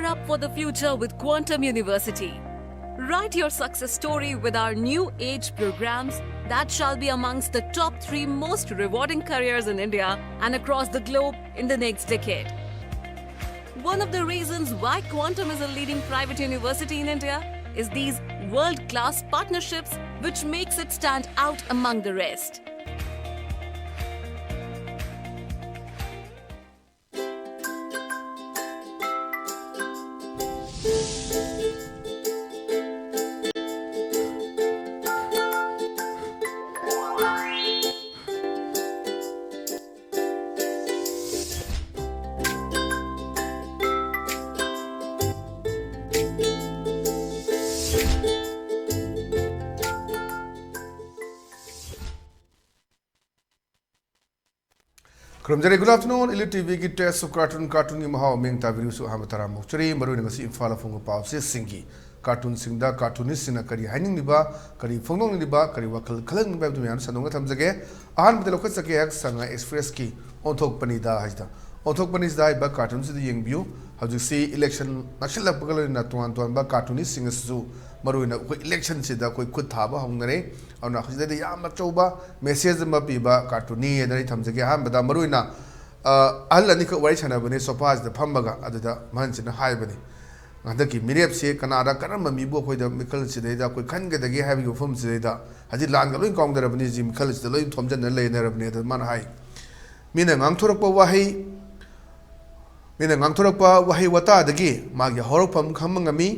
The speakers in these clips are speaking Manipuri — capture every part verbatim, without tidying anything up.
Up for the future with Quantum University. Write your success story with our new age programs that shall be amongst the top three most rewarding careers in India and across the globe in the next decade. One of the reasons why Quantum is a leading private university in India is these world class partnerships, which makes it stand out among the rest. ꯈꯨꯔꯨꯝꯖꯔꯤ꯫ Good afternoon, Elite T ꯚꯤꯒꯤ Taste of Cartoon, ꯀꯥꯔꯇꯨꯟꯒꯤ ꯃꯍꯥꯎ ꯃꯤꯡ ꯇꯥꯕꯤꯔꯤꯕꯁꯨ ꯑꯍꯥꯟꯕ ꯇꯔꯥꯝ ꯑꯣꯛꯆꯔꯤ꯫ ꯃꯔꯨꯑꯣꯏꯅ ꯉꯁꯤ ꯏꯝꯐꯥꯜ ꯐꯣꯡꯕ ꯄꯥꯎꯆꯦꯁꯤꯡꯒꯤ ꯀꯥꯔꯇꯨꯟꯁꯤꯡꯗ ꯀꯥꯔꯇꯨꯅꯤꯁꯁꯤꯡꯅ ꯀꯔꯤ ꯍꯥꯏꯅꯤꯡꯂꯤꯕ, ꯀꯔꯤ ꯐꯣꯡꯗꯣꯛꯅꯤꯡꯂꯤꯕ, ꯀꯔꯤ ꯋꯥꯈꯜ ꯈꯜꯍꯟꯅꯤꯡꯕ ꯍꯥꯏꯕꯗꯨ ꯃꯌꯥꯝ ꯁꯟꯗꯣꯛꯅ ꯊꯝꯖꯒꯦ꯫ ꯑꯍꯥꯟꯕꯗ ꯂꯧꯈꯠꯆꯒꯦ ꯁꯉꯥꯏ ꯑꯦꯛꯁꯄ꯭ꯔꯦꯁꯀꯤ ꯑꯣꯟꯊꯣꯛꯄꯅꯤꯗ ꯍꯥꯏꯁꯤꯗ꯫ ꯑꯣꯟꯊꯣꯛꯄꯅꯤꯁꯤꯗ ꯍꯥꯏꯕ ꯀꯥꯔꯇꯨꯟꯁꯤꯗ ꯌꯦꯡꯕꯤꯌꯨ꯫ ꯍꯧꯖꯤꯛꯁꯤ ꯏꯂꯦꯛꯁꯟ ꯅꯛꯁꯤꯜꯂꯛꯄꯒ ꯂꯣꯏꯅꯅ ꯇꯣꯉꯥꯟ ꯇꯣꯉꯥꯟꯕ ꯀꯥꯔꯇꯨꯅꯤꯁꯁꯤꯡ ꯑꯁꯤꯁꯨ ꯃꯔꯨꯑꯣꯏꯅ ꯑꯩꯈꯣꯏ ꯏꯂꯦꯛꯁꯟꯁꯤꯗ ꯑꯩꯈꯣꯏ ꯈꯨꯠ ꯊꯥꯕ ꯍꯧꯅꯔꯦ꯫ ꯑꯗꯨꯅ ꯍꯧꯖꯤꯛꯇꯗꯤ ꯌꯥꯝ ꯑꯆꯧꯕ ꯃꯦꯁꯦꯖ ꯑꯃ ꯄꯤꯕ ꯀꯥꯔꯇꯨꯟꯅꯤ ꯍꯥꯏꯗꯅ ꯑꯩ ꯊꯝꯖꯒꯦ꯫ ꯑꯍꯥꯟꯕꯗ ꯃꯔꯨꯑꯣꯏꯅ, ꯑ, ꯑꯍꯜ ꯑꯅꯤꯈꯛ ꯋꯥꯔꯤ ꯁꯥꯟꯅꯕꯅꯤ ꯁꯣꯐꯥꯁꯤꯗ ꯐꯝꯃꯒ, ꯑꯗꯨꯗ ꯑꯍꯟꯁꯤꯅ ꯍꯥꯏꯕꯅꯤ, "ꯍꯟꯗꯛꯀꯤ ꯃꯤꯔꯦꯞꯁꯦ ꯀꯅꯥꯗ, ꯀꯔꯝꯕ ꯃꯤꯕꯨ ꯑꯩꯈꯣꯏꯗ ꯃꯤꯈꯜꯁꯤꯗꯩꯗ ꯑꯩꯈꯣꯏ ꯈꯟꯒꯗꯒꯦ ꯍꯥꯏꯕꯒꯤ ꯋꯥꯐꯝꯁꯤꯗꯩꯗ ꯍꯧꯖꯤꯛ ꯂꯥꯟꯒ ꯂꯣꯏ ꯀꯥꯎꯅꯔꯕꯅꯤ, ꯍꯧꯖꯤꯛ ꯃꯤꯈꯜꯁꯤꯗ ꯂꯣꯏ ꯊꯣꯝꯖꯤꯟꯅ ꯂꯩꯅꯔꯕꯅꯤ"꯫ ꯑꯗꯨ ꯃꯥꯅ ꯍꯥꯏ, ꯃꯤꯅ ꯉꯥꯡꯊꯣꯔꯛꯄ ꯋꯥꯍꯩ, ꯃꯤꯅ ꯉꯥꯡꯊꯣꯔꯛꯄ ꯋꯥꯍꯩ ꯋꯥꯇꯥꯗꯒꯤ ꯃꯥꯒꯤ ꯍꯧꯔꯛꯐꯝ ꯈꯪꯕ ꯉꯝꯃꯤ,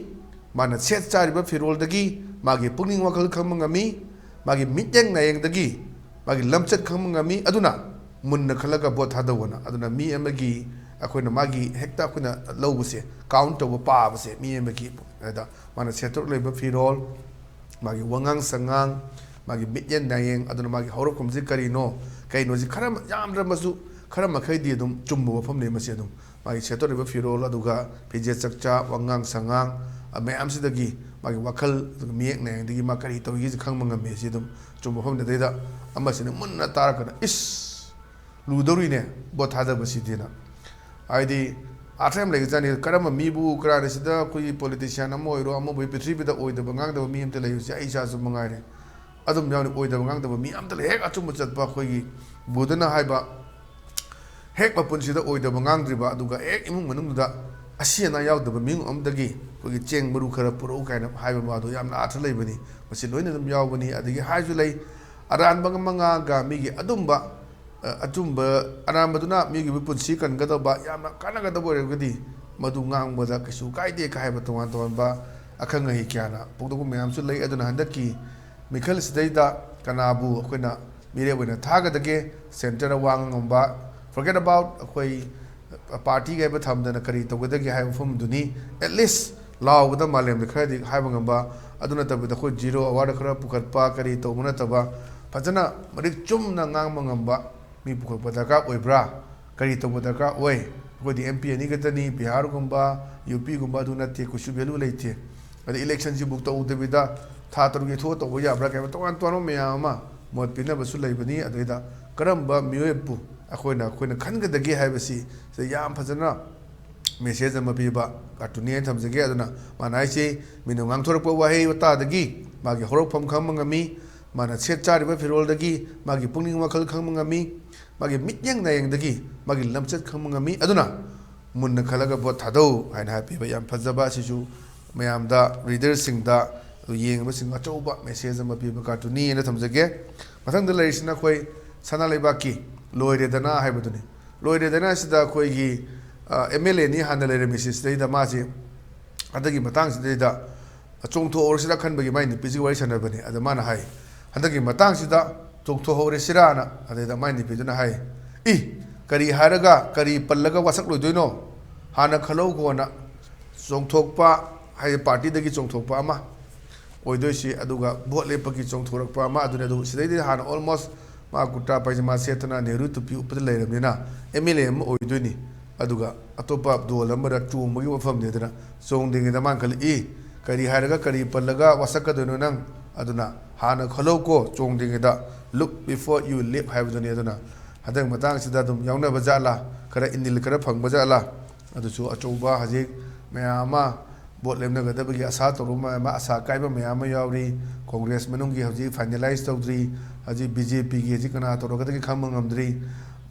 ꯃꯥꯅ ꯁꯦꯠ ꯆꯥꯔꯤꯕ ꯐꯤꯔꯣꯜꯗꯒꯤ ꯃꯥꯒꯤ ꯄꯨꯛꯅꯤꯡ ꯋꯥꯈꯜ ꯈꯪꯕ ꯉꯝꯃꯤ, ꯃꯥꯒꯤ ꯃꯤꯠꯌꯦꯡ ꯅꯥꯌꯦꯡꯗꯒꯤ ꯃꯥꯒꯤ ꯂꯝꯆꯠ ꯈꯪꯕ ꯉꯝꯃꯤ꯫ ꯑꯗꯨꯅ ꯃꯨꯟꯅ ꯈꯜꯂꯒ ꯚꯣꯠ ꯊꯥꯗꯧꯑꯅ꯫ ꯑꯗꯨꯅ ꯃꯤ ꯑꯃꯒꯤ, ꯑꯩꯈꯣꯏꯅ ꯃꯥꯒꯤ ꯍꯦꯛꯇ ꯑꯩꯈꯣꯏꯅ ꯂꯧꯕꯁꯦ, ꯀꯥꯎꯟ ꯇꯧꯕ, ꯄꯥꯕꯁꯦ, ꯃꯤ ꯑꯃꯒꯤ ꯍꯥꯏꯗ ꯃꯥꯅ ꯁꯦꯠꯇꯣꯛꯂꯤꯕ ꯐꯤꯔꯣꯜ, ꯃꯥꯒꯤ ꯋꯥꯉꯥꯡ ꯁꯉꯥꯡ, ꯃꯥꯒꯤ ꯃꯤꯠꯌꯦꯡ ꯅꯥꯌꯦꯡ, ꯑꯗꯨꯅ ꯃꯥꯒꯤ ꯍꯧꯔꯛꯐꯝꯁꯤ ꯀꯔꯤꯅꯣ, ꯀꯩꯅꯣꯁꯤ ꯈꯔ ꯌꯥꯝꯗ꯭ꯔꯃꯁꯨ ꯈꯔ ꯃꯈꯩꯗꯤ ꯑꯗꯨꯝ ꯆꯨꯝꯕ ꯋꯥꯐꯝꯅꯤ ꯃꯁꯤ꯫ ꯑꯗꯨꯝ ꯃꯥꯒꯤ ꯁꯦꯠꯇꯣꯔꯤꯕ ꯐꯤꯔꯣꯜ, ꯑꯗꯨꯒ ꯐꯤꯖꯦꯠ ꯆꯛꯆꯥ, ꯋꯥꯉꯥꯡ ꯁꯉꯥꯡ, ꯑ, ꯃꯌꯥꯝꯁꯤꯗꯒꯤ ꯃꯥꯒꯤ ꯋꯥꯈꯜ, ꯑꯗꯨꯒ ꯃꯤꯠꯌꯦꯡ ꯅꯥꯌꯦꯡꯗꯒꯤ ꯃꯥ ꯀꯔꯤ ꯇꯧꯔꯤꯒꯦꯁꯤ ꯈꯪꯕ ꯉꯝꯃꯤ꯫ ꯁꯤ ꯑꯗꯨꯝ ꯆꯨꯝꯕ ꯋꯥꯐꯝꯅꯤ꯫ ꯑꯗꯩꯗ ꯑꯃꯁꯤꯅ ꯃꯨꯟꯅ ꯇꯥꯔꯀꯥꯟꯗ, "ꯏꯁ, ꯂꯨꯗꯧꯔꯤꯅꯦ ꯚꯣꯠ ꯊꯥꯗꯕꯁꯤꯗꯤꯅ"꯫ ꯍꯥꯏꯗꯤ ꯑꯥꯔꯊ ꯌꯥꯝ ꯂꯩꯒꯖꯥꯠꯅꯤ꯫ ꯀꯔꯝꯕ ꯃꯤꯕꯨ, ꯀꯅꯥꯅ ꯁꯤꯗ ꯑꯩꯈꯣꯏꯒꯤ ꯄꯣꯂꯤꯇꯤꯁꯤꯌꯥꯟ ꯑꯃ ꯑꯣꯏꯔꯣ, ꯑꯃꯕꯨ, ꯄ꯭ꯔꯤꯊꯤꯕꯤꯗ ꯑꯣꯏꯗꯕ ꯉꯥꯡꯗꯕ ꯃꯤ ꯑꯝꯇ ꯂꯩꯕꯁꯦ ꯑꯩ ꯏꯁꯥꯁꯨ ꯃꯉꯥꯏꯔꯦ꯫ ꯑꯗꯨꯝ ꯌꯥꯎꯅꯤ, ꯑꯣꯏꯗꯕ ꯉꯥꯡꯗꯕ ꯃꯤ ꯑꯝꯇ ꯂꯩ꯫ ꯍꯦꯛ ꯑꯆꯨꯝꯕ ꯆꯠꯄ ꯑꯩꯈꯣꯏꯒꯤ ꯕꯨꯙꯅ ꯍꯥꯏꯕ, ꯍꯦꯛ ꯃꯄꯨꯟꯁꯤꯗ ꯑꯣꯏꯗꯕ ꯉꯥꯡꯗ꯭ꯔꯤꯕ, ꯑꯗꯨꯒ ꯍꯦꯛ ꯏꯃꯨꯡ ꯃꯅꯨꯡꯗꯨꯗ ꯑꯁꯤ ꯑꯅꯥ ꯌꯥꯎꯗꯕ ꯃꯤꯑꯣꯏ ꯑꯃꯗꯒꯤ ꯑꯩꯈꯣꯏꯒꯤ ꯆꯦꯡ ꯃꯔꯨ ꯈꯔ ꯄꯨꯔꯛꯎ ꯀꯥꯏꯅ ꯍꯥꯏꯕ ꯋꯥꯗꯣ ꯌꯥꯝꯅ ꯑꯥꯔꯊ ꯂꯩꯕꯅꯤ꯫ ꯃꯁꯤ ꯂꯣꯏꯅ ꯑꯗꯨꯝ ꯌꯥꯎꯕꯅꯤ꯫ ꯑꯗꯒꯤ ꯍꯥꯏꯁꯨ ꯂꯩ, ꯑꯔꯥꯟꯕ ꯃꯉꯥꯒ ꯃꯤꯒꯤ ꯑꯗꯨꯝꯕ, ꯑ, ꯑꯆꯨꯝꯕ, ꯑꯔꯥꯟꯕꯗꯨꯅ ꯃꯤꯑꯣꯏꯕꯒꯤ ꯄꯨꯟꯁꯤ ꯀꯟꯒꯗꯧꯕ, ꯌꯥꯝꯅ ꯀꯥꯟꯅꯒꯗꯕ ꯑꯣꯏꯔꯒꯗꯤ ꯃꯗꯨ ꯉꯥꯡꯕꯗ ꯀꯩꯁꯨ ꯀꯥꯏꯗꯦ ꯀ ꯍꯥꯏꯕ ꯇꯣꯉꯥꯟ ꯇꯣꯉꯥꯟꯕ ꯑꯈꯪ ꯑꯍꯩ ꯀꯌꯥꯅ ꯐꯣꯡꯗꯣꯛꯄ ꯃꯌꯥꯝꯁꯨ ꯂꯩ꯫ ꯑꯗꯨꯅ ꯍꯟꯗꯛꯀꯤ ꯃꯤꯈꯜꯁꯤꯗꯩꯗ ꯀꯅꯥꯕꯨ ꯑꯩꯈꯣꯏꯅ ꯃꯤꯔꯦꯞ ꯑꯣꯏꯅ ꯊꯥꯒꯗꯒꯦ? ꯁꯦꯟꯇꯔꯗ ꯋꯥ ꯉꯥꯡꯉꯝꯕ, forget about ꯑꯩꯈꯣꯏ ꯄꯥꯔꯇꯤꯒ ꯍꯥꯏꯕ ꯊꯝꯗꯅ ꯀꯔꯤ ꯇꯧꯒꯗꯒꯦ ꯍꯥꯏꯕ ꯃꯐꯝꯗꯨꯅꯤ꯫ At least ꯂꯥꯎꯕꯗ ꯃꯥꯂꯦꯝꯗ ꯈꯔꯗꯤ ꯍꯥꯏꯕ ꯉꯝꯕ, ꯑꯗꯨ ꯅꯠꯇꯕꯤꯗ ꯑꯩꯈꯣꯏ ꯖꯤꯔꯣ ꯑꯋꯥꯔꯗ ꯈꯔ ꯄꯨꯈꯠꯄ, ꯀꯔꯤ ꯇꯧꯕ ꯅꯠꯇꯕ, ꯐꯖꯅ ꯃꯔꯤꯛ ꯆꯨꯝꯅ ꯉꯥꯡꯕ ꯉꯝꯕ ꯃꯤ ꯄꯨꯈꯠꯄ ꯗꯔꯀꯥꯔ ꯑꯣꯏꯕ꯭ꯔꯥ? ꯀꯔꯤ ꯇꯧꯕ ꯗꯔꯀꯥꯔ ꯑꯣꯏ? ꯑꯩꯈꯣꯏꯗꯤ ꯑꯦꯝ ꯄꯤ ꯑꯅꯤ ꯈꯛꯇꯅꯤ, ꯕꯤꯍꯥꯔꯒꯨꯝꯕ, ꯌꯨ ꯄꯤꯒꯨꯝꯕ ꯑꯗꯨ ꯅꯠꯇꯦ, ꯀꯩꯁꯨ ꯚꯦꯂꯨ ꯂꯩꯇꯦ꯫ ꯑꯗꯩ ꯏꯂꯦꯛꯁꯟꯁꯤꯕꯨ ꯇꯧꯗꯕꯤꯗ ꯊꯥ ꯇꯔꯨꯛꯀꯤ ꯊꯣꯛꯑ ꯇꯧꯕ ꯌꯥꯕ꯭ꯔꯥ ꯀꯥꯏꯅ ꯇꯣꯉꯥꯟ ꯇꯣꯉꯥꯟꯕ ꯃꯌꯥꯝ ꯑꯃ ꯃꯣꯠ ꯄꯤꯅꯕꯁꯨ ꯂꯩꯕꯅꯤ꯫ ꯑꯗꯩꯗ ꯀꯔꯝꯕ ꯃꯤꯑꯣꯏꯕꯨ ꯑꯩꯈꯣꯏꯅ, ꯑꯩꯈꯣꯏꯅ ꯈꯟꯒꯗꯒꯦ ꯍꯥꯏꯕꯁꯤ ꯁꯤꯗ ꯌꯥꯝ ꯐꯖꯅ ꯃꯦꯁꯦꯖ ꯑꯃ ꯄꯤꯕ ꯀꯥꯔꯇꯨꯟꯅꯤ ꯍꯥꯏꯅ ꯊꯝꯖꯒꯦ꯫ ꯑꯗꯨꯅ ꯃꯥꯅ ꯍꯥꯏꯁꯤ, ꯃꯤꯅ ꯉꯥꯡꯊꯣꯔꯛꯄ ꯋꯥꯍꯩ ꯋꯥꯇꯥꯗꯒꯤ ꯃꯥꯒꯤ ꯍꯧꯔꯛꯐꯝ ꯈꯪꯕ ꯉꯝꯃꯤ, ꯃꯥꯅ ꯁꯦꯠ ꯆꯥꯔꯤꯕ ꯐꯤꯔꯣꯜꯗꯒꯤ ꯃꯥꯒꯤ ꯄꯨꯛꯅꯤꯡ ꯋꯥꯈꯜ ꯈꯪꯕ ꯉꯝꯃꯤ, ꯃꯥꯒꯤ ꯃꯤꯠꯌꯦꯡ ꯅꯥꯌꯦꯡꯗꯒꯤ ꯃꯥꯒꯤ ꯂꯝꯆꯠ ꯈꯪꯕ ꯉꯝꯃꯤ꯫ ꯑꯗꯨꯅ ꯃꯨꯟꯅ ꯈꯜꯂꯒ ꯚꯣꯠ ꯊꯥꯗꯧ ꯍꯥꯏꯅ ꯍꯥꯏꯕꯤꯕ ꯌꯥꯝ ꯐꯖꯕ, ꯑꯁꯤꯁꯨ ꯃꯌꯥꯝꯗ, ꯔꯤꯗꯔꯁꯤꯡꯗ, ꯑꯗꯨ ꯌꯦꯡꯕꯁꯤꯡ ꯑꯆꯧꯕ ꯃꯦꯁꯦꯖ ꯑꯃ ꯄꯤꯕ ꯀꯥꯔꯇꯨꯟꯅꯤ ꯍꯥꯏꯅ ꯊꯝꯖꯒꯦ꯫ ꯃꯊꯪꯗ ꯂꯩꯔꯤꯁꯤꯅ ꯑꯩꯈꯣꯏ ꯁꯅꯥ ꯂꯩꯕꯥꯛꯀꯤ ꯂꯣꯏꯔꯦꯗꯅ ꯍꯥꯏꯕꯗꯨꯅꯤ꯫ ꯂꯣꯏꯔꯦꯗꯅ ꯑꯁꯤꯗ ꯑꯩꯈꯣꯏꯒꯤ ꯑꯦꯝ ꯑꯦꯜ ꯑꯦꯅꯤ ꯍꯥꯟꯅ ꯂꯩꯔꯝꯃꯤꯁꯤ, ꯁꯤꯗꯩꯗ ꯃꯥꯁꯤ ꯍꯟꯗꯛꯀꯤ ꯃꯇꯥꯡꯁꯤꯗꯩꯗ ꯆꯣꯡꯊꯣꯛꯍꯧꯔꯁꯤꯔ ꯈꯟꯕꯒꯤ ꯃꯥꯏ ꯅꯨꯄꯤꯁꯤꯒ ꯋꯥꯔꯤ ꯁꯥꯟꯅꯕꯅꯤ꯫ ꯑꯗ ꯃꯥꯅ ꯍꯥꯏ, ꯍꯟꯗꯛꯀꯤ ꯃꯇꯥꯡꯁꯤꯗ ꯆꯣꯡꯊꯣꯛꯍꯧꯔꯁꯤꯔꯥꯅ꯫ ꯑꯗꯩꯗ ꯃꯥꯏ ꯅꯨꯄꯤꯗꯨꯅ ꯍꯥꯏ, "ꯏ, ꯀꯔꯤ ꯍꯥꯏꯔꯒ ꯀꯔꯤ ꯄꯜꯂꯒ ꯋꯥꯁꯛꯂꯣꯏꯗꯣꯏꯅꯣ? ꯍꯥꯟꯅ ꯈꯜꯍꯧꯈꯣꯅ ꯆꯣꯡꯊꯣꯛꯄ ꯍꯥꯏꯗꯤ ꯄꯥꯔꯇꯤꯗꯒꯤ ꯆꯣꯡꯊꯣꯛꯄ ꯑꯃ ꯑꯣꯏꯗꯣꯏꯁꯤ, ꯑꯗꯨꯒ ꯚꯣꯠ ꯂꯦꯞꯄꯒꯤ ꯆꯣꯡꯊꯣꯔꯛꯄ ꯑꯃ ꯑꯗꯨꯅꯤ꯫ ꯑꯗꯨ ꯁꯤꯗꯩꯗꯤ ꯍꯥꯟꯅ almost ꯃꯥ ꯀꯨꯔꯇꯥ ꯄꯥꯏꯖꯃꯥ ꯁꯦꯠꯇꯅ ꯅꯦꯍꯔꯨ ꯇꯨꯄꯤ ꯎꯞꯄꯗ ꯂꯩꯔꯕꯅꯤꯅ ꯑꯦꯝ ꯑꯦꯜ ꯑꯦ ꯑꯃ ꯑꯣꯏꯗꯣꯏꯅꯤ꯫ ꯑꯗꯨꯒ ꯑꯇꯣꯞꯄ ꯗꯣꯜ ꯑꯃꯗ ꯆꯣꯡꯕꯒꯤ ꯋꯥꯐꯝꯅꯤ꯫ ꯑꯗꯨꯅ ꯆꯣꯡꯗ꯭ꯔꯤꯉꯩꯗ ꯃꯥꯅ ꯈꯜꯂꯤ, "ꯏ, ꯀꯔꯤ ꯍꯥꯏꯔꯒ ꯀꯔꯤ ꯄꯜꯂꯒ ꯋꯥꯁꯛꯀꯗꯣꯏꯅꯣ ꯅꯪ? ꯑꯗꯨꯅ ꯍꯥꯟꯅ ꯈꯜꯍꯧꯀꯣ, ꯆꯣꯡꯗ꯭ꯔꯤꯉꯩꯗ, look before you leap ꯍꯥꯏꯕꯗꯨꯅꯤ꯫" ꯑꯗꯨꯅ ꯍꯟꯗꯛ ꯃꯇꯥꯡꯁꯤꯗ ꯑꯗꯨꯝ ꯌꯥꯎꯅꯕ ꯖꯥꯠꯂꯥ, ꯈꯔ ꯏꯅꯤꯜ ꯈꯔ ꯐꯪꯕ ꯖꯥꯠꯂꯥ, ꯑꯗꯨꯁꯨ ꯑꯆꯧꯕ ꯍꯧꯖꯤꯛ ꯃꯌꯥꯝ ꯑꯃ ꯚꯣꯠ ꯂꯦꯞꯅꯒꯗꯕꯒꯤ ꯑꯁꯥ ꯇꯧꯔꯨꯕ ꯃꯌꯥꯝ ꯑꯃ, ꯑꯁꯥ ꯀꯥꯏꯕ ꯃꯌꯥꯝ ꯑꯃ ꯌꯥꯎꯔꯤ꯫ ꯀꯣꯡꯒ꯭ꯔꯦꯁ ꯃꯅꯨꯡꯒꯤ ꯍꯧꯖꯤꯛ ꯐꯥꯏꯅꯦꯂꯥꯏꯁ ꯇꯧꯗ꯭ꯔꯤ꯫ ꯍꯧꯖꯤꯛ ꯕꯤ ꯖꯦ ꯄꯤꯒꯤ ꯍꯧꯖꯤꯛ ꯀꯅꯥ ꯇꯧꯔꯛꯀꯗꯒꯦ ꯈꯪꯕ ꯉꯝꯗ꯭ꯔꯤ꯫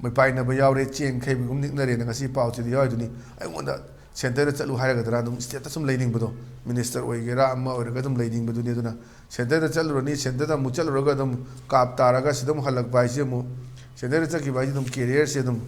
ꯃꯩꯄꯥꯏꯅꯕ ꯌꯥꯎꯔꯦ, ꯆꯦꯡ ꯈꯩꯕꯒꯨꯝ ꯅꯤꯛꯅꯔꯦꯅ ꯉꯁꯤ ꯄꯥꯎꯁꯤꯗ ꯌꯥꯎꯔꯤꯗꯨꯅꯤ꯫ ꯑꯩꯉꯣꯟꯗ ꯁꯦꯟꯇꯔꯗ ꯆꯠꯂꯨ ꯍꯥꯏꯔꯒꯗ꯭ꯔꯥ, ꯑꯗꯨꯝ ꯁ꯭ꯇꯦꯠꯇ ꯁꯨꯝ ꯂꯩꯅꯤꯡꯕꯗꯣ, ꯃꯤꯅꯤꯁꯇꯔ ꯑꯣꯏꯒꯦꯔꯥ ꯑꯃ ꯑꯣꯏꯔꯒ ꯑꯗꯨꯝ ꯂꯩꯅꯤꯡꯕꯗꯨꯅꯤ꯫ ꯑꯗꯨꯅ ꯁꯦꯟꯇꯔꯗ ꯆꯠꯂꯨꯔꯅꯤ, ꯁꯦꯟꯇꯔꯗ ꯑꯃꯨꯛ ꯆꯠꯂꯨꯔꯒ ꯑꯗꯨꯝ ꯀꯥꯞ ꯇꯥꯔꯒ ꯁꯤꯗ ꯑꯃꯨꯛ ꯍꯜꯂꯛꯄ ꯍꯥꯏꯁꯦ ꯑꯃꯨꯛ, ꯁꯦꯟꯇꯔꯗ ꯆꯠꯈꯤꯕ ꯍꯥꯏꯁꯦ ꯑꯗꯨꯝ ꯀꯦꯔꯤꯌꯔꯁꯦ ꯑꯗꯨꯝ,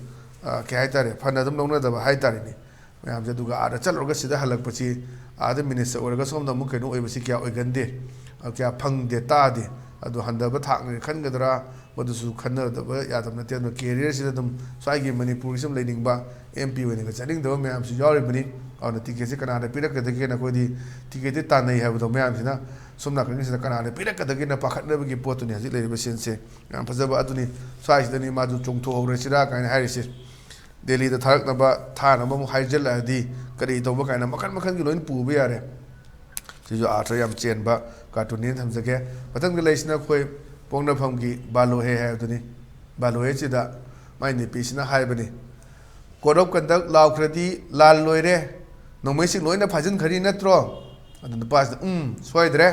ꯑ, ꯀꯩ ꯍꯥꯏꯇꯥꯔꯦ, ꯐꯅ ꯑꯗꯨꯝ ꯂꯧꯅꯗꯕ ꯍꯥꯏꯇꯥꯔꯦꯅꯦ ꯃꯌꯥꯝꯁꯦ꯫ ꯑꯗꯨꯒ ꯑꯥꯗ ꯆꯠꯂꯨꯔꯒ ꯁꯤꯗ ꯍꯜꯂꯛꯄꯁꯤ, ꯑꯥꯗ ꯃꯤꯅꯤꯁꯇꯔ ꯑꯣꯏꯔꯒ ꯁꯣꯝꯗ ꯑꯃꯨꯛ ꯀꯩꯅꯣ ꯑꯣꯏꯕꯁꯤ ꯀꯌꯥ ꯑꯣꯏꯒꯟꯗꯦ, ꯑ, ꯀꯌꯥ ꯐꯪꯗꯦ, ꯇꯥꯗꯦ꯫ ꯑꯗꯨ ꯍꯟꯊꯕ ꯊꯥꯛꯅꯦ ꯈꯟꯒꯗ꯭ꯔꯥ, ꯃꯗꯨꯁꯨ ꯈꯟꯅꯗꯕ ꯌꯥꯗꯕ ꯅꯠꯇꯦ꯫ ꯑꯗꯨꯅ ꯀꯦꯔꯤꯌꯔꯁꯤꯗ ꯑꯗꯨꯝ ꯁ꯭ꯋꯥꯏꯒꯤ ꯃꯅꯤꯄꯨꯔꯒꯤ ꯁꯨꯝ ꯂꯩꯅꯤꯡꯕ, ꯑꯦꯝ ꯄꯤ ꯑꯣꯏꯅꯒ ꯆꯠꯅꯤꯡꯗꯕ ꯃꯌꯥꯝꯁꯨ ꯌꯥꯎꯔꯤꯕꯅꯤ꯫ ꯑꯗꯨꯅ ꯇꯤꯀꯦꯠꯁꯦ ꯀꯅꯥꯗ ꯄꯤꯔꯛꯀꯗꯒꯦꯅ ꯑꯩꯈꯣꯏꯗꯤ ꯇꯤꯀꯦꯠꯇꯤ ꯇꯥꯟꯅꯩ ꯍꯥꯏꯕꯗꯣ ꯃꯌꯥꯝꯁꯤꯅ ꯁꯣꯝ ꯅꯥꯀꯟꯒꯤꯁꯤꯗ ꯀꯅꯥꯗ ꯄꯤꯔꯛꯀꯗꯒꯦꯅ ꯄꯥꯈꯠꯅꯕꯒꯤ ꯄꯣꯠꯇꯨꯅꯤ ꯍꯧꯖꯤꯛ ꯂꯩꯔꯤꯕ ꯁꯤꯟꯁꯦ꯫ ꯌꯥꯝ ꯐꯖꯕ ꯑꯗꯨꯅꯤ꯫ ꯁ꯭ꯋꯥꯏꯁꯤꯗꯅꯤ ꯃꯥꯁꯨ ꯆꯣꯡꯊꯣꯛꯍꯧꯔꯁꯤꯔꯥ ꯀꯥꯏꯅ ꯍꯥꯏꯔꯤꯁꯦ꯫ ꯗꯦꯜꯂꯤꯗ ꯊꯥꯔꯛꯅꯕ, ꯊꯥꯅꯕ ꯑꯃꯨꯛ ꯍꯥꯏꯖꯤꯜꯂꯛꯑꯗꯤ ꯀꯔꯤ ꯇꯧꯕ ꯀꯥꯏꯅ ꯃꯈꯟ ꯃꯈꯟꯒꯤ ꯂꯣꯏꯅ ꯄꯨꯕ ꯌꯥꯔꯦ꯫ ꯁꯤꯁꯨ ꯑꯥꯔꯊ ꯌꯥꯝ ꯆꯦꯟꯕ ꯀꯥꯔꯇꯨꯟꯅꯦꯅ ꯊꯝꯖꯒꯦ꯫ ꯃꯊꯪꯗ ꯂꯩꯁꯤꯅ ꯑꯩꯈꯣꯏ ꯄꯣꯛꯅꯐꯝꯒꯤ ꯕꯥꯂꯣꯍꯦ ꯍꯥꯏꯕꯗꯨꯅꯤ꯫ ꯕꯥꯂꯣꯍꯦꯁꯤꯗ ꯃꯥꯏ ꯅꯨꯄꯤꯁꯤꯅ ꯍꯥꯏꯕꯅꯤ, "Code of conduct ꯂꯥꯎꯈ꯭ꯔꯗꯤ ꯂꯥꯜ ꯂꯣꯏꯔꯦ, ꯅꯣꯡꯃꯩꯁꯤꯡ ꯂꯣꯏꯅ ꯐꯥꯖꯤꯟꯈ꯭ꯔꯤ ꯅꯠꯇ꯭ꯔꯣ?" ꯑꯗꯨ ꯅꯨꯄꯥꯁꯤꯅ, "ꯎꯝ, ꯁꯣꯏꯗ꯭ꯔꯦ"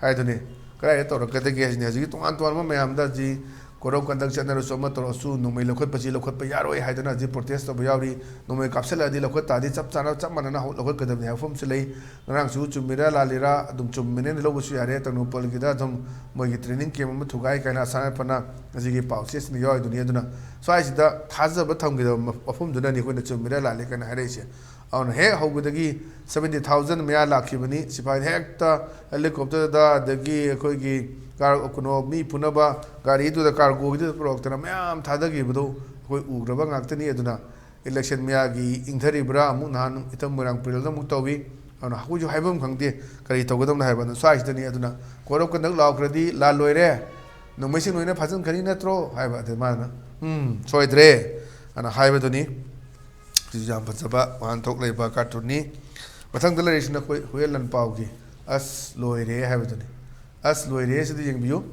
ꯍꯥꯏꯗꯨꯅꯤ꯫ ꯀꯗꯥꯏꯗ ꯇꯧꯔꯛꯀꯗꯒꯦ ꯍꯥꯏꯁꯤꯅꯤ꯫ ꯍꯧꯖꯤꯛꯀꯤ ꯇꯣꯉꯥꯟ ꯇꯣꯉꯥꯟꯕ ꯃꯌꯥꯝꯗ ꯍꯧꯖꯤꯛ code of conduct ꯆꯠꯅꯔꯁꯨ ꯑꯃ ꯇꯧꯔꯁꯨ ꯅꯣꯡꯃꯩ ꯂꯧꯈꯠꯄꯁꯤ ꯂꯧꯈꯠꯄ ꯌꯥꯔꯣꯏ ꯍꯥꯏꯗꯅ ꯍꯧꯖꯤꯛ ꯄ꯭ꯔꯣꯇꯦꯁ ꯇꯧꯕ ꯌꯥꯎꯔꯤ꯫ ꯅꯣꯡꯃꯩ ꯀꯥꯞꯁꯤꯜꯂꯛꯑꯗꯤ ꯂꯧꯈꯠ ꯇꯥꯔꯗꯤ ꯆꯞ ꯆꯥꯅ, ꯆꯞ ꯃꯥꯟꯅꯅ ꯍꯧ-, ꯂꯧꯈꯠꯀꯗꯕꯅꯤ ꯍꯥꯏꯕ ꯋꯥꯐꯝꯁꯨ ꯂꯩ꯫ ꯉꯔꯥꯡꯁꯨ ꯆꯨꯝꯃꯤꯔꯥ ꯂꯥꯜꯂꯤꯔꯥ ꯑꯗꯨꯝ ꯆꯨꯝꯃꯤꯅꯦꯅ ꯂꯧꯕꯁꯨ ꯌꯥꯔꯦ꯫ ꯇꯦꯡꯅꯧꯄꯜꯒꯤꯗ ꯑꯗꯨꯝ ꯃꯣꯏꯒꯤ training camp ꯑꯃ ꯊꯨꯒꯥꯏ ꯀꯥꯏꯅ ꯑꯁꯥ ꯔꯥꯏꯐꯜꯅ ꯉꯁꯤꯒꯤ ꯄꯥꯎꯆꯦꯁꯤꯅ ꯌꯥꯎꯔꯤꯗꯨꯅꯤ꯫ ꯑꯗꯨꯅ ꯁ꯭ꯋꯥꯏꯁꯤꯗ ꯊꯥꯖꯕ ꯊꯝꯒꯗꯕ ꯃ-, ꯃꯐꯝꯗꯨꯅꯅꯤ ꯑꯩꯈꯣꯏꯅ ꯆꯨꯝꯃꯤꯔꯥ ꯂꯥꯜꯂꯤ ꯀꯥꯏꯅ ꯍꯥꯏꯔꯛꯏꯁꯦ꯫ ꯑꯗꯨꯅ ꯍꯦꯛ ꯍꯧꯕꯗꯒꯤ seventy thousand ꯃꯌꯥ ꯂꯥꯛꯈꯤꯕꯅꯤ꯫ ꯁꯤꯐꯥꯏ ꯍꯦꯛꯇ helicopterꯗ, ꯑꯗꯒꯤ ꯑꯩꯈꯣꯏꯒꯤ ꯀꯥꯔ-, ꯀꯩꯅꯣ, ꯃꯤ ꯄꯨꯅꯕ ꯒꯥꯔꯤꯗꯨꯗ, ꯀꯥꯔꯒꯣꯒꯤꯗꯨꯗ ꯄꯨꯔꯛꯇꯅ ꯃꯌꯥꯝ ꯊꯥꯗꯈꯤꯕꯗꯨ ꯑꯩꯈꯣꯏ ꯎꯈ꯭ꯔꯕ ꯉꯥꯛꯇꯅꯤ꯫ ꯑꯗꯨꯅ election ꯃꯌꯥꯒꯤ ꯏꯪꯊꯔꯤꯕ꯭ꯔꯥ, ꯑꯃꯨꯛ ꯅꯍꯥꯟ ꯏꯊꯝ ꯃꯣꯏꯔꯥꯡ ꯄꯔꯦꯜꯗ ꯑꯃꯨꯛ ꯇꯧꯏ꯫ ꯑꯗꯨꯅ ꯑꯩꯈꯣꯏꯁꯨ ꯍꯥꯏꯐꯝ ꯈꯪꯗꯦ ꯀꯔꯤ ꯇꯧꯒꯗꯕꯅꯣ ꯍꯥꯏꯕ꯫ ꯑꯗꯨꯅ ꯁ꯭ꯋꯥꯏꯁꯤꯗꯅꯤ꯫ ꯑꯗꯨꯅ code of conduct ꯂꯥꯎꯈ꯭ꯔꯗꯤ ꯂꯥꯜ ꯂꯣꯏꯔꯦ, ꯅꯣꯡꯃꯩꯁꯤꯡ ꯂꯣꯏꯅ ꯐꯥꯖꯤꯟꯈ꯭ꯔꯅꯤ ꯅꯠꯇ꯭ꯔꯣ ꯍꯥꯏꯕ꯫ ꯑꯗꯨ ꯃꯥꯅ, "ꯎꯝ, ꯁꯣꯏꯗ꯭ꯔꯦ" ꯑꯅ ꯍꯥꯏꯕꯗꯨꯅꯤ꯫ ꯁꯤꯁꯨ ꯌꯥꯝ ꯐꯖꯕ ꯋꯥꯍꯟꯊꯣꯛ ꯂꯩꯕ ꯀꯥꯔꯇꯨꯟꯅꯤ꯫ ꯃꯊꯪꯗ ꯂꯩꯔꯤꯁꯤꯅ ꯑꯩꯈꯣꯏ ꯍꯨꯌꯦꯟ ꯂꯥꯟꯄꯥꯎꯒꯤ "ꯑꯁ ꯂꯣꯏꯔꯦ" ꯍꯥꯏꯕꯗꯨꯅꯤ꯫ "ꯑꯁ ꯂꯣꯏꯔꯦ" ꯁꯤꯗ ꯌꯦꯡꯕꯤꯌꯨ꯫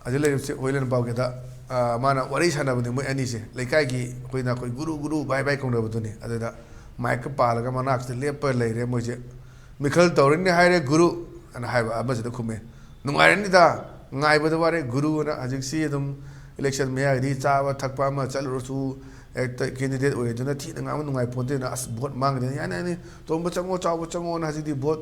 ꯍꯧꯖꯤꯛ ꯂꯩꯔꯤꯕꯁꯤ ꯍꯨꯌꯦꯟ ꯂꯥꯟꯄꯥꯎꯒꯤꯗ ꯑ, ꯃꯥꯅ ꯋꯥꯔꯤ ꯁꯥꯟꯅꯕꯅꯤ ꯃꯣꯏ ꯑꯅꯤꯁꯦ꯫ ꯂꯩꯀꯥꯏꯒꯤ ꯑꯩꯈꯣꯏꯅ ꯑꯩꯈꯣꯏ "ꯒꯨꯔꯨ, ꯒꯨꯔꯨ, ꯚꯥꯏ, ꯚꯥꯏ" ꯀꯧꯅꯕꯗꯨꯅꯤ꯫ ꯑꯗꯨꯗ ꯃꯥꯏꯛꯀ ꯄꯥꯜꯂꯒ ꯃꯅꯥꯛꯁꯤꯗ ꯂꯦꯞꯄ ꯂꯩꯔꯦ ꯃꯣꯏꯁꯦ꯫ "ꯃꯤꯈꯜ ꯇꯧꯔꯅꯤ ꯍꯥꯏꯔꯦ ꯒꯨꯔꯨ" ꯑꯅ ꯍꯥꯏꯕ ꯑꯃꯁꯤꯅ ꯈꯨꯝꯃꯦ꯫ "ꯅꯨꯡꯉꯥꯏꯔꯅꯤꯗ, ꯉꯥꯏꯕꯗ ꯋꯥꯔꯦ ꯒꯨꯔꯨ" ꯑꯅ꯫ ꯍꯧꯖꯤꯛꯁꯤ ꯑꯗꯨꯝ ꯏꯂꯦꯛꯁꯟ ꯃꯌꯥꯒꯤꯗꯤ ꯆꯥꯕ ꯊꯛꯄ ꯑꯃ ꯆꯠꯂꯨꯔꯁꯨ ꯍꯦꯛꯇ ꯀꯦꯟꯗꯤꯗꯦꯠ ꯑꯣꯏꯗꯨꯅ ꯊꯤꯅ ꯉꯥꯡꯕ ꯅꯨꯡꯉꯥꯏ ꯄꯣꯟꯇꯦꯅ꯫ "ꯑꯁ, ꯚꯣꯠ ꯃꯥꯡꯈꯤꯗꯅꯤ, ꯌꯥꯅꯤ, ꯌꯥꯅꯤ, ꯇꯣꯝꯕ ꯆꯪꯉꯣ, ꯆꯥꯎꯕ ꯆꯪꯉꯣꯅ", ꯍꯧꯖꯤꯛꯇꯤ ꯚꯣꯠ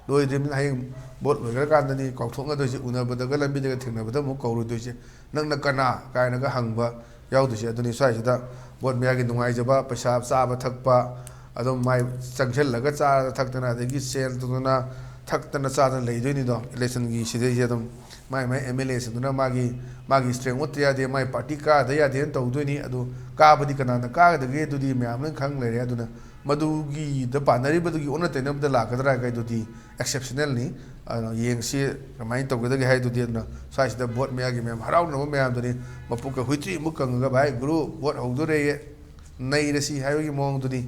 ꯂꯣꯏꯗ꯭ꯔꯤꯕꯅꯤꯅ ꯍꯌꯦꯡ ꯚꯣꯠ ꯂꯣꯏꯈ꯭ꯔꯀꯥꯟꯗꯅꯤ ꯀꯥꯎꯊꯣꯛꯅꯗꯣꯏꯁꯦ, ꯎꯅꯕꯗꯒ ꯂꯝꯕꯤꯗꯒ ꯊꯦꯡꯅꯕꯗ ꯑꯃꯨꯛ ꯀꯧꯔꯨꯗꯣꯏꯁꯦ꯫ "ꯅꯪꯅ ꯀꯅꯥ?" ꯀꯥꯏꯅꯒ ꯍꯪꯕ ꯌꯥꯎꯗꯣꯏꯁꯦ꯫ ꯑꯗꯨꯅꯤ ꯁ꯭ꯋꯥꯏꯁꯤꯗ ꯚꯣꯠ ꯃꯌꯥꯒꯤ ꯅꯨꯡꯉꯥꯏꯖꯕ, ꯄꯩꯁꯥ ꯆꯥꯕ ꯊꯛꯄ, ꯑꯗꯨꯝ ꯃꯥꯏ ꯆꯪꯁꯤꯜꯂꯒ ꯆꯥꯗꯅ ꯊꯛꯇꯅ, ꯑꯗꯒꯤ ꯁꯦꯜ ꯇꯧꯗꯅ ꯊꯛꯇꯅ ꯆꯥꯗꯅ ꯂꯩꯗꯣꯏꯅꯤꯗꯣ꯫ ꯏꯂꯦꯛꯁꯟꯒꯤ ꯁꯤꯗꯩꯁꯦ ꯑꯗꯨꯝ ꯃꯥꯏ ꯃꯥꯏ ꯑꯦꯝ ꯑꯦꯜ ꯑꯦꯁꯤꯡꯗꯨꯅ ꯃꯥꯒꯤ, ꯃꯥꯒꯤ ꯏꯁꯇ꯭ꯔꯦꯡ ꯎꯠꯇ ꯌꯥꯗꯦ, ꯃꯥꯏ ꯄꯥꯔꯇꯤ ꯀꯥꯗ ꯌꯥꯗꯦꯅ ꯇꯧꯗꯣꯏꯅꯤ꯫ ꯑꯗꯨ ꯀꯥꯕꯗꯤ ꯀꯅꯥꯅ ꯀꯥꯒꯗꯒꯦ? ꯑꯗꯨꯗꯤ ꯃꯌꯥꯝ ꯂꯣꯏ ꯈꯪ ꯂꯩꯔꯦ꯫ ꯑꯗꯨꯅ ꯃꯗꯨꯒꯤꯗ ꯄꯥꯟꯅꯔꯤꯕꯗꯨꯒꯤ ꯑꯣꯟꯅ ꯇꯩꯅꯕꯗ ꯂꯥꯛꯀꯗ꯭ꯔꯥ ꯍꯥꯏꯗꯨꯗꯤ ꯑꯦꯛꯁꯦꯞꯁꯅꯦꯜꯅꯤ꯫ ꯑꯗꯨꯅ ꯌꯦꯡꯁꯤ ꯀꯃꯥꯏꯅ ꯇꯧꯒꯗꯒꯦ ꯍꯥꯏꯗꯨꯗꯤ꯫ ꯑꯗꯨꯅ ꯁ꯭ꯋꯥꯏꯁꯤꯗ ꯚꯣꯠ ꯃꯌꯥꯒꯤ ꯃꯌꯥꯝ ꯍꯔꯥꯎꯅꯕ ꯃꯌꯥꯝꯗꯨꯅꯤ꯫ ꯃꯄꯨꯛꯀ ꯍꯨꯏꯇ꯭ꯔꯤꯃꯨꯛ ꯀꯪꯉꯒ, "ꯚꯥꯏ, ꯒꯨꯔꯨ, ꯚꯣꯠ ꯍꯧꯗꯣꯔꯦꯌꯦ, ꯅꯩꯔꯁꯤ" ꯍꯥꯏꯕꯒꯤ ꯃꯑꯣꯡꯗꯨꯅꯤ,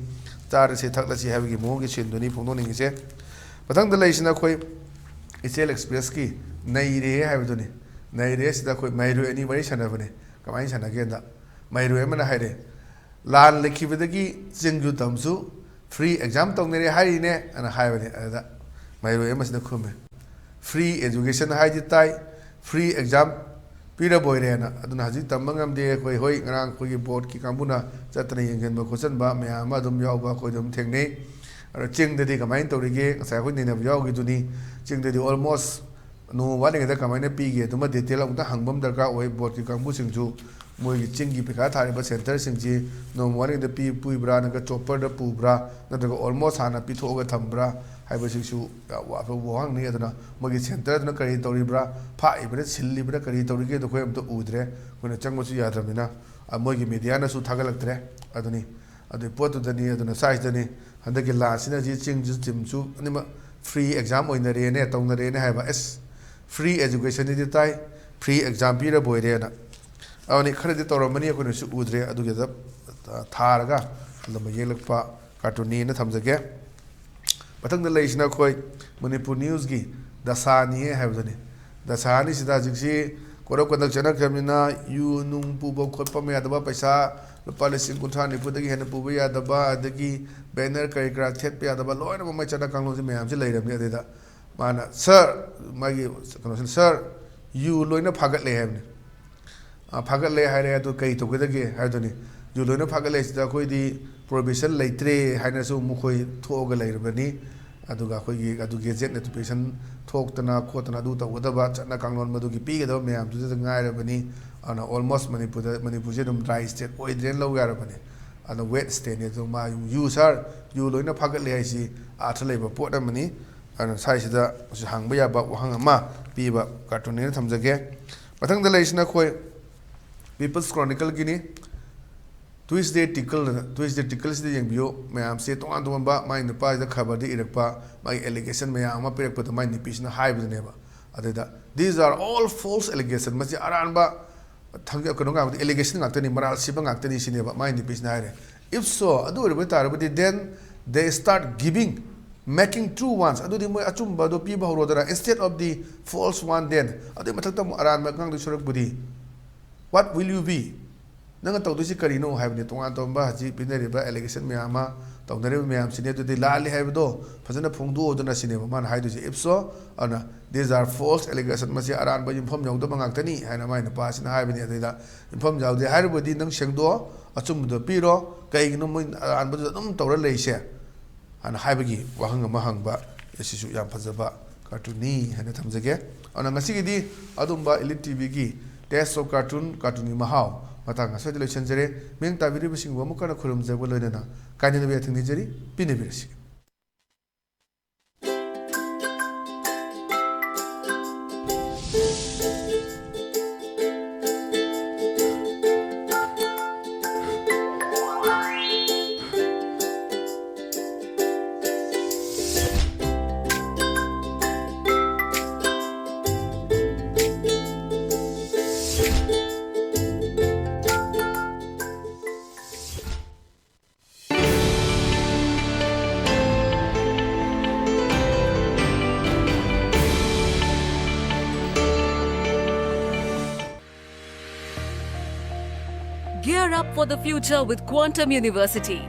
"ꯆꯥꯔꯁꯤ ꯊꯛꯂꯁꯤ" ꯍꯥꯏꯕꯒꯤ ꯃꯑꯣꯡꯒꯤ ꯁꯤꯟꯗꯨꯅꯤ ꯐꯣꯡꯗꯣꯛꯅꯤꯡꯉꯤꯁꯦ꯫ ꯃꯊꯪꯗ ꯂꯩꯔꯤꯁꯤꯅ ꯑꯩꯈꯣꯏ ꯏꯆꯦꯜ ꯑꯦꯛꯁꯄ꯭ꯔꯦꯁꯀꯤ "ꯅꯩꯔꯦ" ꯍꯥꯏꯕꯗꯨꯅꯤ꯫ "ꯅꯩꯔꯦ" ꯁꯤꯗ ꯑꯩꯈꯣꯏ ꯃꯍꯩꯔꯣꯏ ꯑꯅꯤ ꯋꯥꯔꯤ ꯁꯥꯟꯅꯕꯅꯤ꯫ ꯀꯃꯥꯏꯅ ꯁꯥꯟꯅꯒꯦꯗ, ꯃꯍꯩꯔꯣꯏ ꯑꯃꯅ ꯍꯥꯏꯔꯦ, "ꯂꯥꯟ ꯂꯩꯈꯤꯕꯗꯒꯤ ꯆꯤꯡꯁꯨ ꯇꯝꯁꯨ ꯐ꯭ꯔꯤ ꯑꯦꯛꯖꯥꯝ ꯇꯧꯅꯔꯦ ꯍꯥꯏꯔꯤꯅꯦ" ꯑꯅ ꯍꯥꯏꯕꯅꯤ꯫ ꯑꯗꯨꯗ ꯃꯍꯩꯔꯣꯏ ꯑꯃꯁꯤꯅ ꯈꯨꯝꯃꯦ, "ꯐ꯭ꯔꯤ ꯑꯦꯖꯨꯀꯦꯁꯟ ꯍꯥꯏꯗꯤ ꯇꯥꯏ, ꯐ꯭ꯔꯤ ꯑꯦꯛꯖꯥꯝ ꯄꯤꯔꯕꯣꯏꯔꯦꯅ꯫ ꯑꯗꯨꯅ ꯍꯧꯖꯤꯛ ꯇꯝꯕ ꯉꯝꯗꯦ꯫ ꯑꯩꯈꯣꯏ, ꯍꯣꯏ, ꯉꯔꯥꯡ ꯑꯩꯈꯣꯏꯒꯤ ꯕꯣꯔꯗꯀꯤ ꯀꯥꯡꯕꯨꯅ ꯆꯠꯇꯅ ꯌꯦꯡꯁꯤꯟꯕ ꯈꯣꯠꯆꯟꯕ ꯃꯌꯥꯝ ꯑꯃ ꯑꯗꯨꯝ ꯌꯥꯎꯕ ꯑꯩꯈꯣꯏ ꯑꯗꯨꯝ ꯊꯦꯡꯅꯩ꯫ ꯑꯗꯣ ꯆꯤꯡꯗꯗꯤ ꯀꯃꯥꯏꯅ ꯇꯧꯔꯤꯒꯦ? ꯉꯁꯥꯏ ꯑꯩꯈꯣꯏ ꯅꯩꯅꯕ ꯌꯥꯎꯈꯤꯗꯨꯅꯤ꯫ ꯆꯤꯡꯗꯗꯤ ꯑꯣꯜꯃꯣꯁ ꯅꯣꯡꯃ ꯋꯥꯠꯂꯤꯉꯩꯗ ꯀꯃꯥꯏꯅ ꯄꯤꯒꯦ? ꯑꯗꯨꯃ ꯗꯤꯇꯦꯜ ꯑꯃꯨꯛꯇ ꯍꯪꯕ ꯑꯃ ꯗꯔꯀꯥꯔ ꯑꯣꯏ꯫ ꯕꯣꯔꯗꯀꯤ ꯀꯥꯡꯕꯨꯁꯤꯡꯁꯨ ꯃꯣꯏꯒꯤ ꯆꯤꯡꯒꯤ ꯄꯩꯈꯥ ꯊꯥꯔꯤꯕ ꯁꯦꯟꯇꯔꯁꯤꯡꯁꯤ ꯅꯣꯡꯃ ꯋꯥꯠꯂꯤꯉꯩꯗ ꯄꯤ-, ꯄꯨꯏꯕ꯭ꯔꯥ, ꯅꯠꯇ꯭ꯔꯒ ꯆꯣꯞꯄꯔꯗ ꯄꯨꯕ꯭ꯔꯥ, ꯅꯠꯇ꯭ꯔꯒ ꯑꯣꯜꯃꯣꯁ ꯍꯥꯟꯅ ꯄꯤꯊꯣꯛꯑꯒ ꯊꯝꯕ꯭ꯔꯥ ꯍꯥꯏꯕꯁꯤꯁꯨ ꯋꯥꯐꯝ ꯋꯥꯍꯪꯅꯤ꯫ ꯑꯗꯨꯅ ꯃꯣꯏꯒꯤ ꯁꯦꯟꯇꯔꯗꯨꯅ ꯀꯔꯤ ꯇꯧꯔꯤꯕ꯭ꯔꯥ, ꯐꯥꯛꯏꯕ꯭ꯔꯥ, ꯁꯤꯜꯂꯤꯕ꯭ꯔꯥ, ꯀꯔꯤ ꯇꯧꯔꯤꯒꯦꯗꯣ ꯑꯩꯈꯣꯏ ꯑꯝꯇ ꯎꯗ꯭ꯔꯦ꯫ ꯑꯩꯈꯣꯏꯅ ꯆꯪꯕꯁꯨ ꯌꯥꯗ꯭ꯔꯕꯅꯤꯅ, ꯑ, ꯃꯣꯏꯒꯤ ꯃꯦꯗꯤꯌꯥꯅꯁꯨ ꯊꯥꯒꯠꯂꯛꯇ꯭ꯔꯦ꯫ ꯑꯗꯨꯅꯤ, ꯑꯗꯨꯒꯤ ꯄꯣꯠꯇꯨꯗꯅꯤ꯫ ꯑꯗꯨꯅ ꯁ꯭ꯋꯥꯏꯁꯤꯗꯅꯤ ꯍꯟꯗꯛꯀꯤ ꯂꯥꯟꯁꯤꯅ ꯍꯧꯖꯤꯛ ꯆꯤꯡꯁꯨ ꯇꯝꯁꯨ ꯑꯅꯤꯃꯛ ꯐ꯭ꯔꯤ ꯑꯦꯛꯖꯥꯝ ꯑꯣꯏꯅꯔꯦꯅꯦ, ꯇꯧꯅꯔꯦꯅꯦ ꯍꯥꯏꯕ꯫ ꯑꯦꯁ, ꯐ꯭ꯔꯤ ꯑꯦꯖꯨꯀꯦꯁꯟꯗꯤ ꯇꯥꯏ, ꯐ꯭ꯔꯤ ꯑꯦꯛꯖꯥꯝ ꯄꯤꯔꯕꯣꯏꯔꯦꯅ꯫ ꯑꯗꯨꯅꯤ ꯈꯔꯗꯤ ꯇꯧꯔꯝꯃꯅꯤ, ꯑꯩꯈꯣꯏꯅꯁꯨ ꯎꯗ꯭ꯔꯦ꯫ ꯑꯗꯨꯒꯤꯗ, ꯑ, ꯊꯥꯔꯒ ꯑꯗꯨꯝ ꯌꯦꯛꯂꯛꯄ ꯀꯥꯔꯇꯨꯟꯅꯤꯅ ꯊꯝꯖꯒꯦ꯫ ꯃꯊꯪꯗ ꯂꯩꯔꯤꯁꯤꯅ ꯑꯩꯈꯣꯏ ꯃꯅꯤꯄꯨꯔ ꯅ꯭ꯌꯨꯁꯀꯤ ꯗꯁꯥꯅꯤ ꯍꯥꯏꯕꯗꯨꯅꯤ꯫ ꯗꯁꯥꯅꯤꯁꯤꯗ ꯍꯧꯖꯤꯛꯁꯤ Code of Conduct ꯆꯠꯅꯈ꯭ꯔꯕꯅꯤꯅ ꯌꯨ ꯅꯨꯡ ꯄꯨꯕ ꯈꯣꯠꯄ ꯑꯃ ꯌꯥꯗꯕ, ꯄꯩꯁꯥ ꯂꯨꯄꯥ ꯂꯤꯁꯤꯡ ꯀꯨꯟꯊ꯭ꯔꯥ ꯅꯤꯐꯨꯗꯒꯤ ꯍꯦꯟꯅ ꯄꯨꯕ ꯌꯥꯗꯕ, ꯑꯗꯒꯤ banner ꯀꯔꯤ ꯀꯔꯥ ꯊꯦꯠꯄ ꯌꯥꯗꯕ, ꯂꯣꯏꯅꯃꯛ ꯃꯥꯏ ꯆꯠꯅ ꯀꯥꯡꯂꯣꯟꯁꯦ ꯃꯌꯥꯝꯁꯦ ꯂꯩꯔꯕꯅꯤ꯫ ꯑꯗꯨꯗ ꯃꯥꯅ, "Sir," ꯃꯥꯒꯤ ꯀꯩꯅꯣꯁꯤꯅ, "Sir, ꯌꯨ ꯂꯣꯏꯅ ꯐꯥꯒꯠꯂꯦ," ꯍꯥꯏꯕꯅꯤ꯫ "ꯑ, ꯐꯥꯒꯠꯂꯦ ꯍꯥꯏꯔꯦ, ꯑꯗꯨ ꯀꯩ ꯇꯧꯒꯗꯒꯦ?" ꯍꯥꯏꯗꯨꯅꯤ꯫ "ꯌꯨ ꯂꯣꯏꯅ ꯐꯥꯒꯠꯂꯦ, ꯁꯤꯗ ꯑꯩꯈꯣꯏꯗꯤ prohibition ꯂꯩꯇ꯭ꯔꯦ" ꯍꯥꯏꯅꯁꯨ ꯃꯈꯣꯏ ꯊꯣꯛꯑꯒ ꯂꯩꯔꯕꯅꯤ꯫ ꯑꯗꯨꯒ ꯑꯩꯈꯣꯏꯒꯤ ꯑꯗꯨ gazette notification ꯊꯣꯛꯇꯅ ꯈꯣꯠꯇꯅ ꯑꯗꯨ ꯇꯧꯒꯗꯕ, ꯆꯠꯅ ꯀꯥꯡꯂꯣꯟ ꯃꯗꯨꯒꯤ ꯄꯤꯒꯗꯕ ꯃꯌꯥꯝꯗꯨꯗ ꯉꯥꯏꯔꯕꯅꯤ꯫ ꯑꯗꯨꯅ almost ꯃꯅꯤꯄꯨꯔꯗ, ꯃꯅꯤꯄꯨꯔꯁꯦ ꯑꯗꯨꯝ dry state ꯑꯣꯏꯗ꯭ꯔꯦꯅ ꯂꯧ ꯌꯥꯔꯕꯅꯤ꯫ ꯑꯗꯣ wet stateꯅꯤ꯫ ꯑꯗꯣ ꯃꯥ ꯌꯨ, "Sir, ꯌꯨ ꯂꯣꯏꯅ ꯐꯥꯒꯠꯂꯦ" ꯍꯥꯏꯁꯤ ꯑꯥꯔꯊ ꯂꯩꯕ ꯄꯣꯠ ꯑꯃꯅꯤ꯫ ꯑꯗꯨꯅ ꯁ꯭ꯋꯥꯏꯁꯤꯗ ꯍꯧꯖꯤꯛ ꯍꯪꯕ ꯌꯥꯕ ꯋꯥꯍꯪ ꯑꯃ ꯄꯤꯕ cartoonꯅꯦꯅ ꯊꯝꯖꯒꯦ꯫ ꯃꯊꯪꯗ ꯂꯩꯔꯤꯁꯤꯅ ꯑꯩꯈꯣꯏ People's Chronicleꯒꯤꯅꯤ꯫ Tuesday Tickle, Tuesday Tickleꯁꯤꯗ ꯌꯦꯡꯕꯤꯌꯨ꯫ ꯃꯌꯥꯝꯁꯦ ꯇꯣꯉꯥꯟ ꯇꯣꯉꯥꯟꯕ, ꯃꯥꯏ ꯅꯨꯄꯥꯁꯤꯗ ꯈꯕꯔꯗ ꯏꯔꯛꯄ ꯃꯥꯒꯤ allegation ꯃꯌꯥꯝ ꯑꯃ ꯄꯤꯔꯛꯄꯗ ꯃꯥꯏ ꯅꯨꯄꯤꯁꯤꯅ ꯍꯥꯏꯕꯗꯨꯅꯦꯕ꯫ ꯑꯗꯨꯗ, "These are all false allegation." ꯃꯁꯤ ꯑꯔꯥꯟꯕ ꯊꯪ-, ꯀꯩꯅꯣ ꯉꯥꯛꯇ, allegation ꯉꯥꯛꯇꯅꯤ, ꯃꯔꯥꯜ ꯁꯤꯕ ꯉꯥꯛꯇꯅꯤ ꯁꯤꯅꯦꯕ ꯃꯥꯏ ꯅꯨꯄꯤꯁꯤꯅ ꯍꯥꯏꯔꯦ꯫ "If so, ꯑꯗꯨ ꯑꯣꯏꯔꯕ ꯇꯥꯔꯕꯗꯤ, then they start giving, making true ones." ꯑꯗꯨꯗꯤ ꯃꯣꯏ ꯑꯆꯨꯝꯕꯗꯣ ꯄꯤꯕ ꯍꯧꯔꯣꯗꯅ, "Instead of the false one, then." ꯑꯗꯨꯏ ꯃꯊꯛꯇ ꯑꯃꯨꯛ ꯑꯔꯥꯟꯕ ꯉꯥꯡꯗꯣꯏ ꯁꯔꯨꯛꯄꯨꯗꯤ, "What will you be?" ꯅꯪꯅ ꯇꯧꯗꯣꯏꯁꯤ ꯀꯔꯤꯅꯣ ꯍꯥꯏꯕꯅꯤ꯫ ꯇꯣꯉꯥꯟ ꯇꯣꯉꯥꯟꯕ ꯍꯧꯖꯤꯛ ꯄꯤꯅꯔꯤꯕ allegation ꯃꯌꯥꯝ ꯑꯃ ꯇꯧꯅꯔꯤꯕ ꯃꯌꯥꯝꯁꯤꯅꯤ꯫ ꯑꯗꯨꯗꯤ ꯂꯥꯜꯂꯤ ꯍꯥꯏꯕꯗꯣ ꯐꯖꯅ ꯐꯣꯡꯗꯣꯛꯑꯣꯗꯅ ꯁꯤꯅꯦꯕ ꯃꯥꯅ ꯍꯥꯏꯗꯣꯏꯁꯦ꯫ "If so," ꯑꯗꯨꯅ, "These are false allegation." ꯃꯁꯤ ꯑꯔꯥꯟꯕ ꯌꯨꯝꯐꯝ ꯌꯥꯎꯗꯕ ꯉꯥꯛꯇꯅꯤ ꯍꯥꯏꯅ ꯃꯥꯏ ꯅꯨꯄꯥꯁꯤꯅ ꯍꯥꯏꯕꯅꯤ꯫ ꯑꯗꯨꯗ ꯌꯨꯝꯐꯝ ꯌꯥꯎꯗꯦ ꯍꯥꯏꯔꯕꯗꯤ ꯅꯪ ꯁꯦꯡꯗꯣꯛꯑꯣ, ꯑꯆꯨꯝꯕꯗꯣ ꯄꯤꯔꯣ, ꯀꯩꯒꯤꯅꯣ ꯃꯣꯏ ꯑꯔꯥꯟꯕꯗꯨꯗ ꯑꯗꯨꯝ ꯇꯧꯔ ꯂꯩꯔꯤꯁꯦ? ꯍꯥꯏꯅ ꯍꯥꯏꯕꯒꯤ ꯋꯥꯍꯪ ꯑꯃ ꯍꯪꯕ ꯑꯁꯤꯁꯨ ꯌꯥꯝ ꯐꯖꯕ cartoonꯅꯤ ꯍꯥꯏꯅ ꯊꯝꯖꯒꯦ꯫ ꯑꯗꯨꯅ ꯉꯁꯤꯒꯤꯗꯤ ꯑꯗꯨꯝꯕ Elite TVꯒꯤ Taste of Cartoon, cartoonꯒꯤ ꯃꯍꯥꯎ ꯃꯇꯥꯡ ꯑꯁꯤꯗ ꯂꯣꯏꯁꯤꯟꯖꯔꯦ꯫ ꯃꯤꯠꯌꯦꯡ ꯇꯥꯕꯤꯔꯤꯕꯁꯤꯡꯕꯨ ꯑꯃꯨꯛ ꯍꯟꯅ ꯈꯨꯔꯨꯝꯖꯕ ꯂꯣꯏꯅꯅ ꯀꯥꯏꯅꯅꯕ ꯌꯥꯊꯪ ꯅꯤꯖꯔꯤ, ꯄꯤꯅꯕꯤꯔꯁꯤ꯫ up for the future with Quantum University.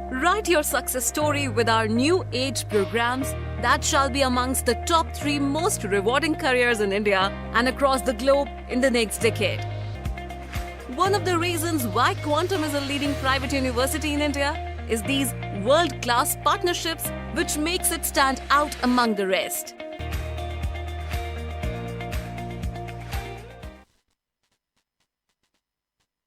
Write your success story with our new age programs that shall be amongst the top three most rewarding careers in India and across the globe in the next decade. One of the reasons why Quantum is a leading private university in India is these world class partnerships, which makes it stand out among the rest.